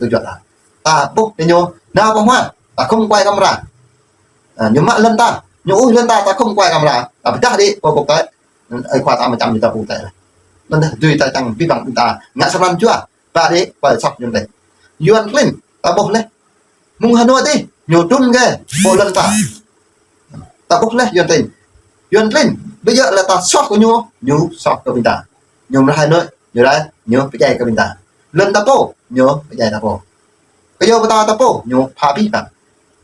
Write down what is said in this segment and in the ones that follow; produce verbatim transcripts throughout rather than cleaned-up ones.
Tui juă ta. Ta ƀuh tơ ñu, nao pơ hmua, ta khŏm quay camera. Ă, ñu mă lŏn ta, ñu ui lŏn ta, ta khŏm quay camera. Ta pơdah đĭ pơ quốc tế. Ơi khua ta mơčăm ñu ta pơkŏn tĕ. Lŏn ta dưi ta čang abih bang ƀing ta ngă sơmăn jua. Ba đĭ pơ sŏk Yuan Klin. Yuan Klin, ta ƀuh laih. Mơ̆ng Hà Nội tih, ñu trŭn kơ pơ lŏn ta. Ta ƀuh laih Yuan Klin. Yuan Klin, ƀu djơ̆ lĕ ta soh kơ ñu, ñu soh kơ ƀing ta. Ñu mơ̆ng Hà Nội, ñu rai, ñu pơdjai kơ ƀing ta. Lŏn ta pô, ñu pơdjai ta pô. Kơ yua pơtao ta pô, ñu pha abih bang.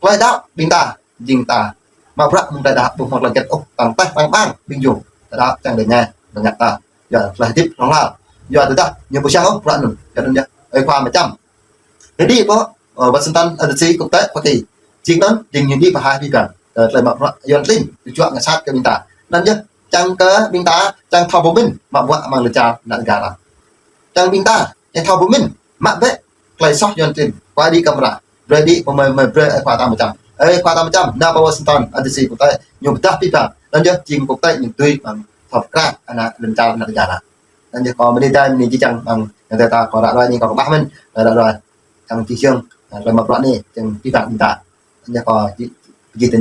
Tơlơi đaŏ ƀing ta, jing ta. Mă bruă mơ̆ng tơlơi đaŏ ƀu hmâo tơlơi hơget ôh, tăng teh tăng ƀang ƀing yua. Tơlơi đaŏ čang đe ñai, bơngăt ta. Yua tơlơi hơdip hlŏng lar. Yua tơdah ñu ƀu čang ôh bruă anŭn. Yua anŭn yơh. Ơi khua mơčăm. Jadi pơ, ơ, Washington, ơ, D C quốc tế Hoa Kỳ. Jing anŭn, jing ñu đĭ pơhaih abih bang. Ơ, tơlơi mă bruă Yuan Klin, tui juă ngă sat kơ ƀing ta. Anŭn yơh, čang kơ ƀing ta, čang thâo pơmĭn, mă bruă amăng lŏn čar ană negara. Čang ƀing ta, čang thâo pơmĭn, mă bĕ tơlơi soh Yuan Klin, quay đĭ camera, brơi đĭ pơmơi mơi brơi ơi khua ta mơčăm. Ơi khua ta mơčăm, nao pơ Washington, ơ, D C quốc tế, ñu pơdah abih bang. Anŭn yơh, jing quốc tế ñu dưi amăng thâo pơkra, ană lŏn čar ană negara. Anŭn yơh kâo mơ̆ng anai ta, mơ̆ng anai jih jang, amăng anai ta kâo ră ruai anai kâo kơƀah mơ̆n, ră ruai. Čang jih jang, ơ, tơlơi mă bruă anai, čang abih bang ƀing ta. Anŭn yơh kâo jih, jih tơ